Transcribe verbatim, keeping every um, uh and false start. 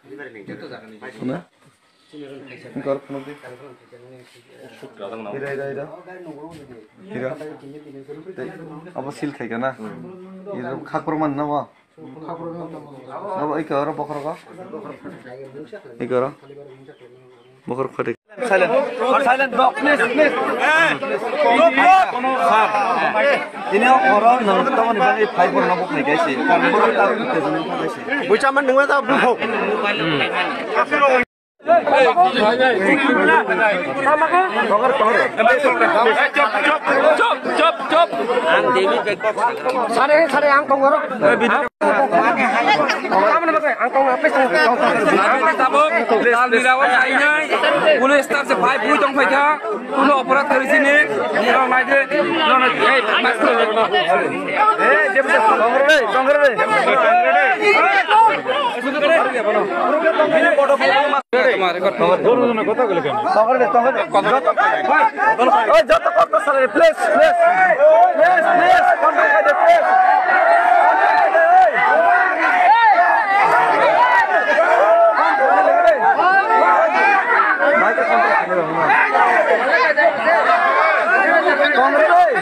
Huna? Gor phunuk di. Hira, hira, hira. Hira. Tei abo seal khaikha na? Hira khakrok man na bo? Abo iko oro bokhorok. Iko oro. Bokhorok khati. Silent. Silent, no, please, please. Ini oro nang tamo ni bani five oro nang bokni gaisi. Kan bokni ta kute jang bokni gaisi. Bucha man nungwa ta bukho. Chop, chop, chop, chop. Ang David Bekbok. Sare, sare, ang kong oro. Ang kong oro. Ang kong oro. Tabuk, tal bira o kainai. Police star se five bui tong phaikha. Kuno oporad kori sini. Nang naide. Nang naide. Ei, mas. Ei, jeb jeb. Kongre, kongre. Tomar, record. Kongre, kongre. Joto, oi, joto kongre sale, please, please. Please, please, kongre sale, please. Kongre, oi.